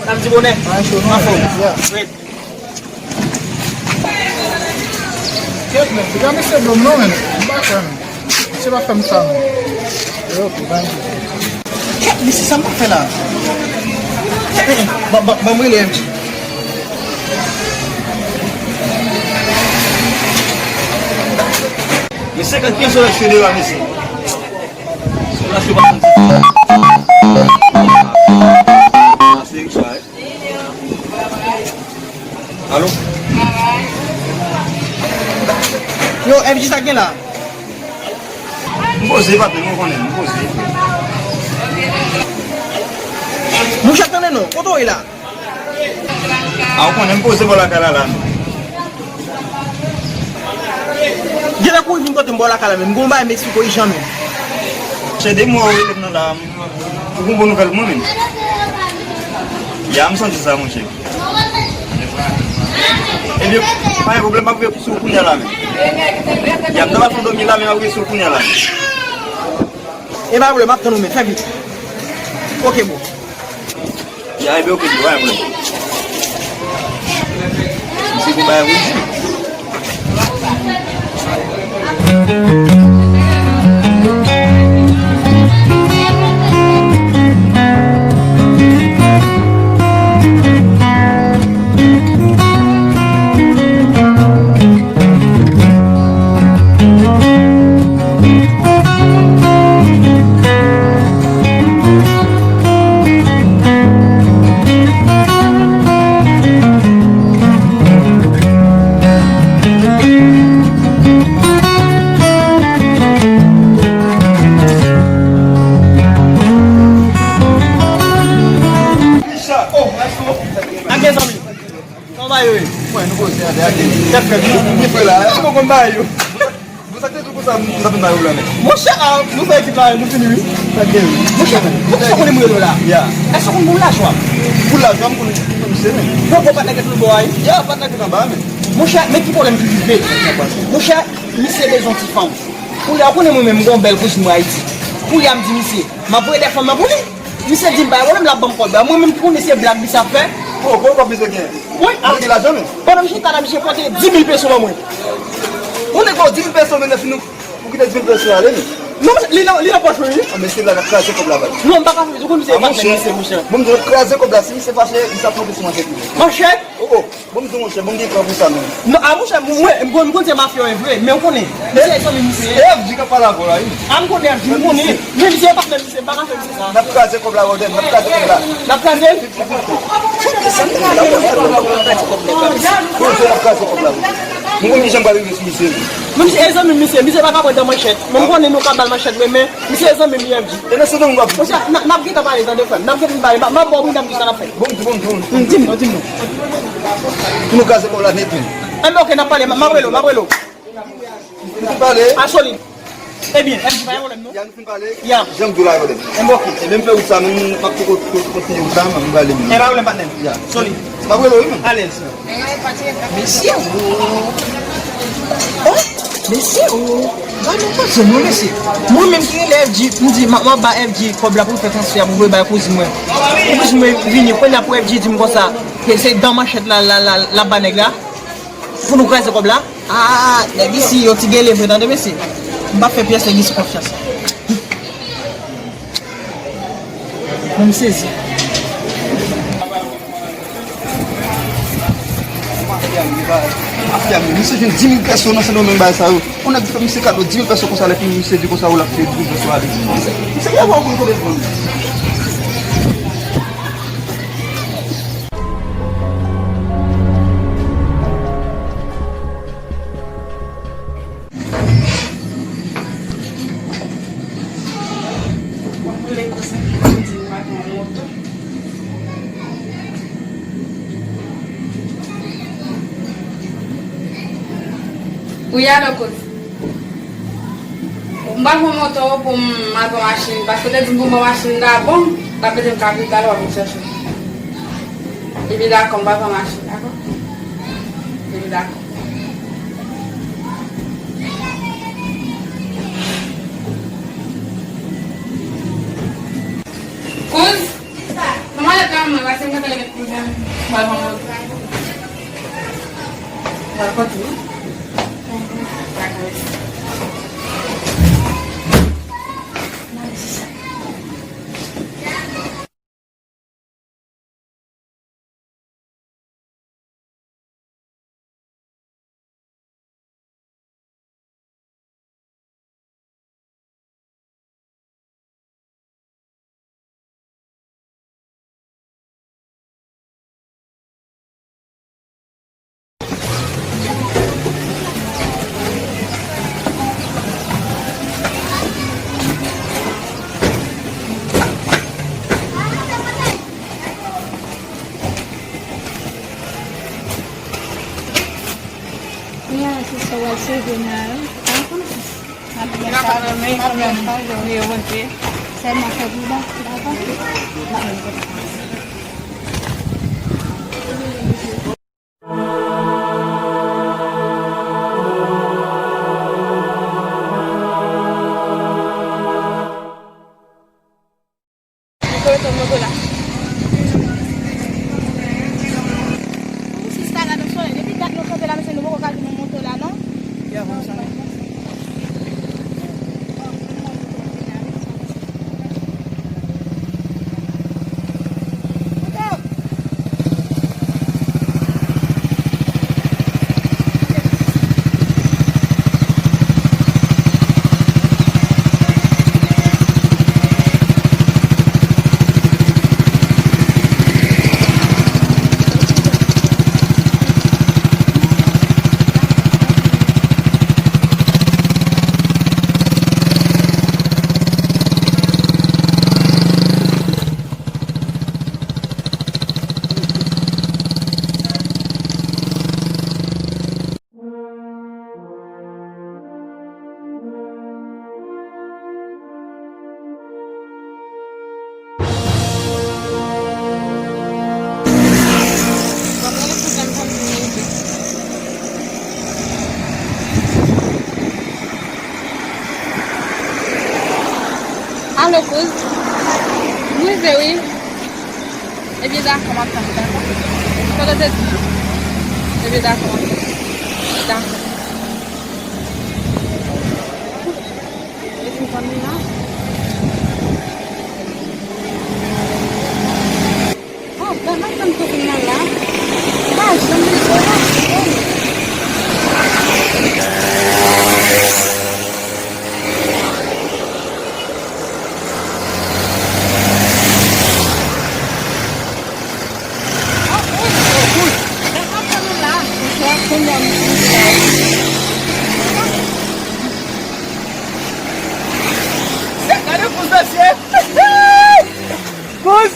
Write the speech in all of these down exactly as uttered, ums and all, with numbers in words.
Samdi bonè. Anfòm. Wi. Kèt, men, se pa mesye blòm non, men. M pa kwè, men. Misye pa fè m sa, men. Ok, pa gen. Kèt, mesye, sa m ap fè la? Ban, ban, ban m rele M J. Men senkant pye solèy chwe devan, mesye. Solèy chwe pa santi. Alo? Yo, M J, sa gen la? M poze, patnè, m konnen, m poze. Monchè, tande non, kote w ye la? A, ou konnen m poze bò lakay la, la. Genlè kou w vin kote m bò lakay la menm, m gon bagay m eksplike w ijan menm. Se de mwa ou rele m nan la, ou gon bon nouvèl pou mwen menm. Ya, m santi sa, monchè. Ebyen, pa gen pwoblèm, m ap rive sou kounya la menm. Ya, m nan pa fon dòmi la, men m ap rive sou kounya la. E pa gen pwoblèm, m ap tann ou menm, fè vit. Ok, bro. Ya, ebyen, ok, bro, pa gen pwoblèm. Misye gon bagay pou di. Ak mezanmi. Kòman ba yo ye? Mwen, nou poze a, de a de. Kèt frè, nou, nou, nou, la, nou, nou konn ba yo. Bon, sa k te di w konsa, m t ap ba yo la, men. Monchè, a, nou fè ekip la, nou fini, wi. Sa k gen, wi. Monchè, men, poukisa w konnen m rele w la? Ya. Èske w konn pou lajwa? Pou lajwa, m konnen, m konnen misye, men. Bon, bon, patnè k ret anba a, wi. Ya, patnè k ret anba a, men. Monchè, men ki pwoblèm ki rive. Monchè, misye bezwen ti fanm. Koulye a, ou konnen mwen menm, m gen yon bèl kouzin mwen Ayiti. Koulye a, m di misye, m ap voye de fanm nan pou li. Misye di m pa gen pwoblèm, l ap ban m kòb la. Mwen menm ki konnen se blag misye ap fè. Oh, bon kòb misye gen. Wi. Misye gen lajan, men. Pandan m chita la, misye pote dis mil peso ban mwen. Yon nèg ba w dis mil peso, men lè fini, ou kite dis mil peso ale, men. Non, li nan, li nan pòch mwen, wi. Ah, mesye la, n ap kraze kòb la, baz. Non, m pa ka fè, ou konn misye patnè misye, monchè. Bon, m di w, kraze kòb la, si misye fache, misye ap monte sou manchèt li. Manchèt? Oh, oh. Bon, m di w, monchè, bon, m gen plan pou sa, menm. Non, a, monchè, mwen, m konn, m konn se mafya w ye vre, men w konnen. Misye e zanmi misye. E F G k ap pale avè w la, wi. A, m konnen F G, m konnen. Men misye e patnè misye, m pa ka fè misye sa. N ap kraze kòb la, Roden, n ap kraze kòb la. N ap kraze l? Wi, wi, n ap kraze kòb la, wi. M konn kijan m pral rive sou misye, wi. Men misye e zanmi misye, misye pa ka pran dan manchèt. Men m konnen nou ka ba l manchèt, men, men, misye e zanmi m, F G. E nan se dan m w ap. Monchè, n a, n ap gentan pale, tande frè m. N ap gentan pale. M a, m a ba w, wi, n ap di sa n ap fè. Bon, m di, bon, m di, bon. Mm, di m non, di m non. Pou nou kraze kòb la nèt, wi. Enben, ok, n ap pale. M a, m ap rele w, m ap rele w. Nou fin pale? A solid. Ebyen, M J, pa gen pwoblèm, non? Ya, nou fin pale? Ya. Jan m di w la, pwoblèm. Enben, ok. Ebyen, m fè wout sa, menm, m ap kontinye wout la, m prale menm. E pa pwoblèm, patnè m. Ya. Solid. M ap rele w, wi, menm. Alèz. Mesye, o. O, mesye, o. Gade yon pase mwen, mesye. Mwen menm ki rele F G, m di, m a, m ap ba F G kòb la pou l fè transfè a, pou l voye bay kouzin mwen. Pou kouzin mwen vini, kounye a pou F G di m konsa, ke se dan manchèt la, la, la, l ap ba nèg la. Pou nou kraze kòb la. Ah, nèg isi, yo ti gele vre, tande, mesye. M p ap fè pyès nèg isi konfyans. Mwen m sezi. Mafya, misye jwenn dis mil pèso nan Sendomeng, bagay sa yo. Yon nèg fè misye kado dis mil pèso konsa, lè fini misye di konsa, ou l ap fè douz jou ale. Misye, misye pa konn kote l pran. Wi, alo, kouz. M pa pran moto pou m al pran machin, paske w te di m pou m pran machin la, bon, m ap mete m kapital, w ap vin chèche m. Epi dakò, m pa pran machin, dakò? Epi dakò. Kouz, kòman lè pa mwen, paske m Kounye a, se sa w al seve nan, an? N ap fè sa, men, kanmenm, priye Bondye. Sèlman fè bouda, dakò? Ou kote w moto la? Ou sista gade yon solèy. Depi dat nou kanpe la, mesye, nou poko ka jwenn yon moto la, non? Ya, bon, sa. Alo, kouz. M rive, wi. Ebyen, dakò, m ap tann ou, dakò? Sa w te di? Ebyen, dakò, m ap tann ou. Dakò. Epi konn li la? Oh, gad, m ap tann kouzen nan la. M pa janm rive la. Gade kouz mesye. Kouz.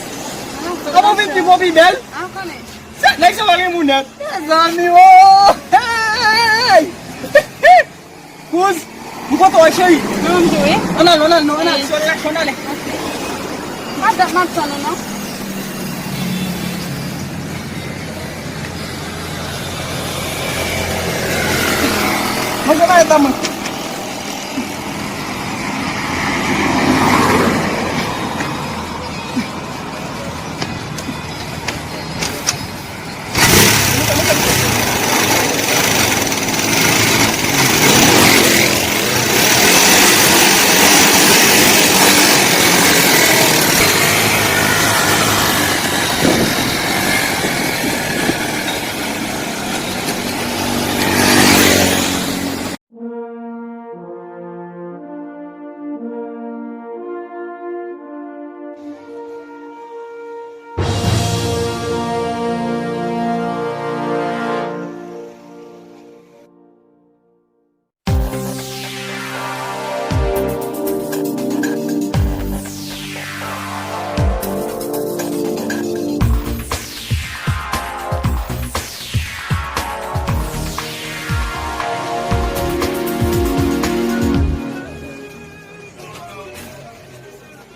Kòman w vin pi bon, pi bèl? Se nèg sa pa gen moun nèt. Mezanmi, oh! Hey! Kouz, m kontan wè cheri. Mwen menm tou, wi. Ann al, ann al, non, ann al. Wi. Sou relasyon, ann ale. Ok. M ap tann ou, non. Mwen se pa eta mwen.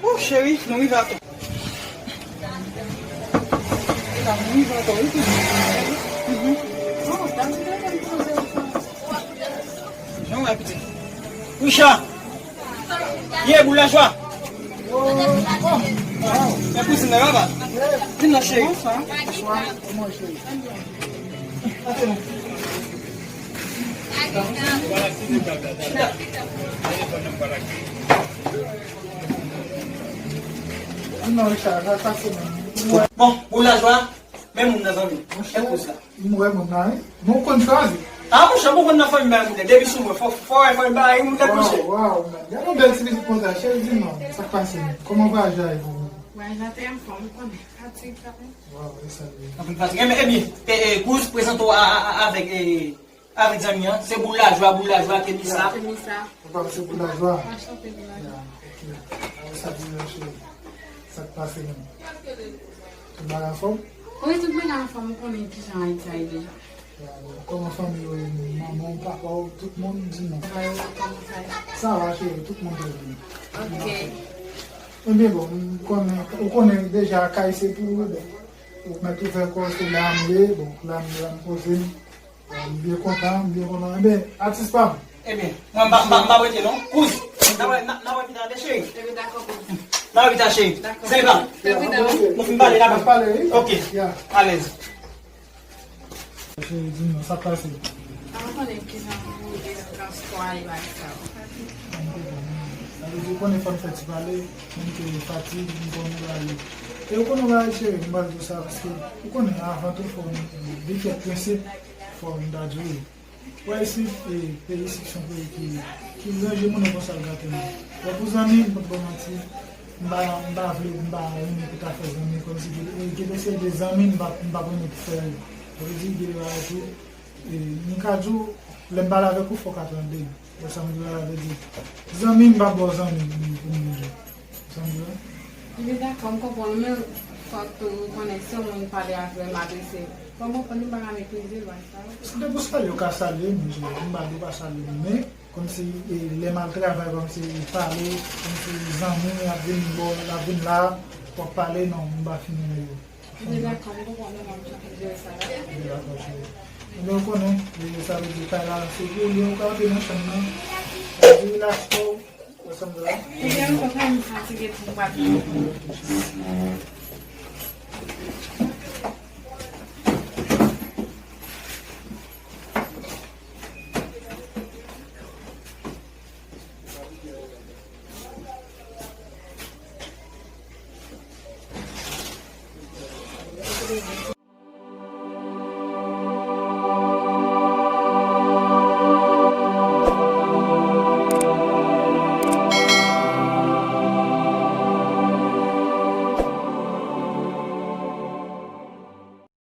Wouh, cheri, nou rive atò. Nou rive atò, wi, pitit. Mhm. Oh, dam, ki te fè m poze sa? Jan w wè, pitit. Richard! Ye, boul lajwa! Oh, oh, oh. Men kouzin nan, papa. Vin nan, cheri. Bonswa. Bonswa. Kòman w, cheri? Antre non. Vin non, Richard, sa pase non. Bon, pou lajwa, men moun nan, zanmi. Monchè, m wè moun nan, wi. Bon, ou konn chwazi. A, monchè, bon, konn nan fanmi bay moun nan. Depi sou mwen, fò, fò, fò, fò, bay moun nan kouche. Waw, waw, men. Gade yon bèl ti pitit konsa, cheri, di m non. Sa k pase? Kòman vwayaj la ye pou ou? Vwayaj la te anfòm, ou konnen. Fatig, sa fè. Waw, e sa li ye. Anpil fatig. Ebyen, ebyen, e, e, kouz, prezante w a, a, a, avèk, e, avèk zanmi an. Se boul lajwa, boul lajwa, Kemisa. Kemisa. Papa, se boul lajwa. Anchante, boul lajwa. Ya, ok. Alò, sa di, cheri. Sa k pase menm? Tout bagay anfòm? Wi, tout bagay anfòm, ou konnen kijan Ayiti a ye deja. Ya, bon, kòman fanmi yo ye menm? Manman w, papa w, tout moun, di non. Travay yo, kòman sa ye? Sa va, cheri, tout moun trè byen. Ok. Ebyen, bon, m konnen, ou konnen deja kay se pou ou, bon. Ou mèt ouvè kò w, se la m ye, bon, la m ye, la m poze m. M byen kontan, m byen kontan. Ebyen, atis pa m. Ebyen, mwen m pa, m pa, m pa prete non. Kouz, n a wè, n a, n a wè pita tande, cheri. Ebyen, dakò, kouz. N a wè pita, cheri. Dakò. Sèvi pa m. Fè pita, wi. Nou fin pale, n a pale. N ap pale, wi. Ok. Ya. Alèz. Cheri, di m non, sa k pase? Sa m konnen kijan pou e transpò a ye bagay sa yo. Sa vle di, ou konnen fò n fè ti pale, menm ke fatig, m konnen bagay yo. E ou konnen bagay, cheri, m pral di w sa, paske ou konnen, avan tout, fò n, de kèk prensip, fò n ta di w. Wè isit, e, peyi isit se yon peyi ki, ki ranje moun nan konsa l gate nou. Bon, pou zanmi, m p ap ba w manti, m pa, m pa vle, m pa renmen pou ta fè zanmi, kòmsi gen, e, gen de seri de zanmi m pa, m pa renmen pou fè yo. Sa vle di, gen de bagay tou, e, m ka di w, lè m pale avèk ou, fò w ka tande m. Wè sa m di la, sa vle di, zanmi m p ap ba w zanmi pou moun, pou moun di. Sa m di la? Li dakò, m konprann, men fòk tou ou konnen si yon moun pale avè m, adrese m. Fò m konprann li, m pa ka meprize l, bagay sa yo. Depi w salye, ou ka salye m, m pa di w pa salye m, men kòmsi, e, lè m al travay, kòmsi pale, kòmsi zanmi ap vin bò, ap vin la, w ap pale, non, m pa fin renmen yo. Li dakò, m konprann, men m ap jan jere sa la. Li dakò, cheri. Ebyen, ou konnen, e, sa vle di kay la, se pou ou li, ou ka antre nan chanm nan. Ou di relax kò w. Wè sa m di la? Ebyen, m kontan, m fatige tou, m pa t.